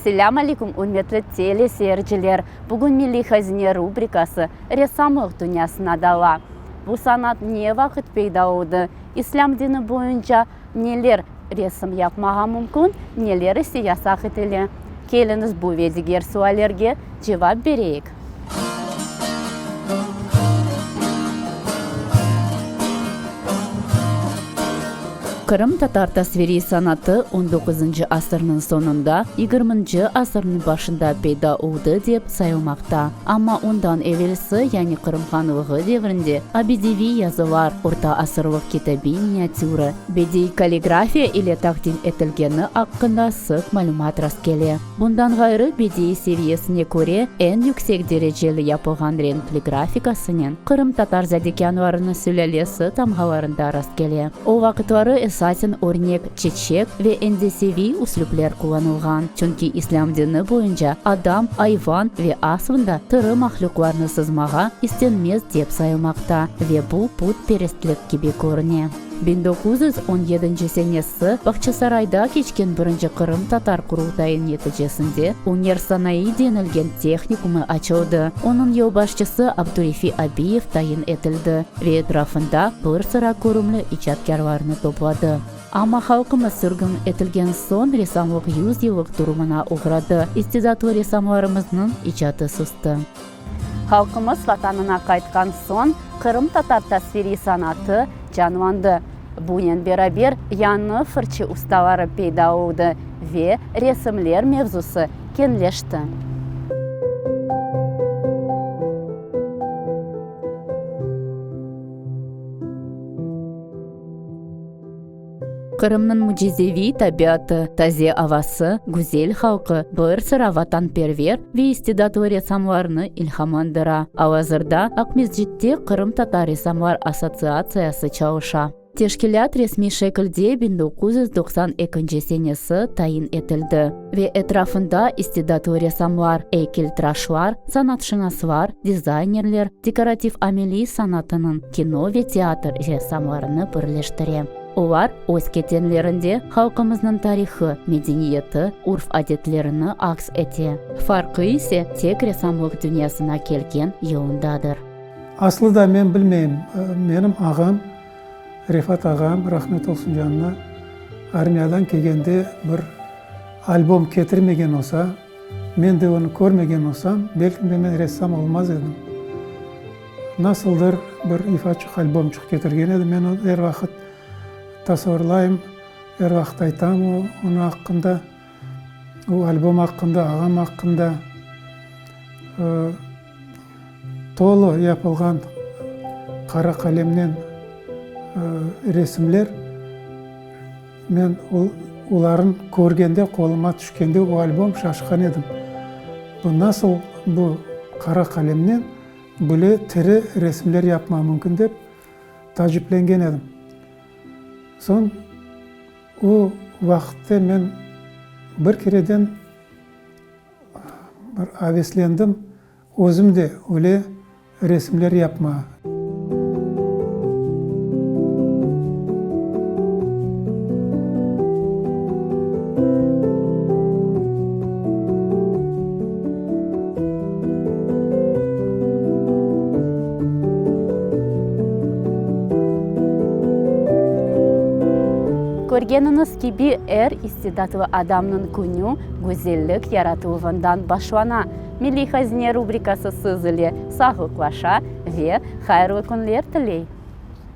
Selâm aleyküm, ürmetli teleseyirciler! Bugün Milliy hazine rubrikası ressamlıq dünyasına dala. Bu sanat ne vaqıt peyda oldı, İslâm dini boyunca neler resim yapmağa mümkün, neler ise yasaq etile? Keliñiz bu ve diger suallerge cevap bereyik. Qırımtatar tasviriy sanatı on doquzıncı asırnıñ soñunda, yigirminci asırnıñ başında peyda oldı dep sayılmaqta. Amma ondan evelsi, yani Qırım hanlığı devrinde abideviy yazılar, orta asırlıq kitabiy miniatüra, bediy kalligrafiya ile taqdim etilgeni aqqında sıq malümat rastkele. Bundan ğayrı, bediiy seviyesine köre eñ yüksek dereceli yapılğan renkli grafikasınen qırımtatar zadekânlarınıñ sülâlesi tamğalarında rastkele. O vaqıtları esasen örnek, çeçek ve endeseviy üslüpler qullanılğan, çünki islâm dini boyunca adam, ayvan ve aslında tiri mahlüqlarnı sızmağa istenmez dep sayılmaqta ve bu putperestlik kibi körüne. 1917 senesi Bağçasarayda keçken birinci qırımtatar qurultayı neticesinde Üner sanayı denilgen tehnikumı açıldı, onıñ yolbaşçısı Abdurefi Abiyev tayin etildi ve etrafında bir sıra körümli icatkârlarnı topladı. Amma halqımız sürgün etilgen soñ ressamlıq yüz yıllıq durumına oğradı, istidatlı ressamlarımıznıñ icatı sustı. Halqımız Vatanına qaytqan soñ qırımtatar tasviriy sanatı canlandı. Bunen beraber yañı fırçı ustaları peyda oldı ve resimler mevzusı keñleşti. Qırımnıñ mücizeviy tabiatı, taze avası, güzel halqı bir sıra vatanperver ve istidatlı ressamlarnı ilhamlandıra. Al-azırda Aqmescitte Qırımtatar ressamlar assotsiatsiyası çalışa. Teşkilât resmiy şekilde 1992 senesi tayin etildi ve etrafında istidatlı ressamlar, eykeltıraşlar, sanatşınaslar, dizaynerler, dekorativ-ameliy sanatınıñ, kino ve teatr ressamlarını birleştire. Olar öz ketenlerinde halqımıznıñ tarihı, medeniyeti, urf-adetlerini aks ete. Farqı ise tek ressamlıq dünyasına kelgen yolundadır. Aslı da men bilmeyim, menim ağam, Refat ağam, rahmet olsun canına, armiyadan kelgende bir albom ketirmegen olsa, Men de onı körmegen olsam, belki de men ressam olmaz edim. Nasıldır bir ifaçıq, albomçıq ketirgen edi. Men onı er vaqıt tasavurlayım, er vaqıt aytam o, onıñ aqqında, o albom aqqında, ağam aqqında. Tolu yapılğan qara qalemnen resimler. Men olarnı körgende, qoluma tüşkende o albom, şaşqan edim. Bu nasıl bu qara qalemnen böyle tiri resimler yapma mümkün dep taaciplengen edim. Soñ o vaqıtte men bir kereden bir aveslendim, özüm de öyle Resimler yapma. Körgeniñiz kibi, er istidatlı adamnıñ künü güzellik yaratıluvından başlana. Milliy hazine rubrikası siz ile sağlıqlaşa ve hayırlı künler tiley.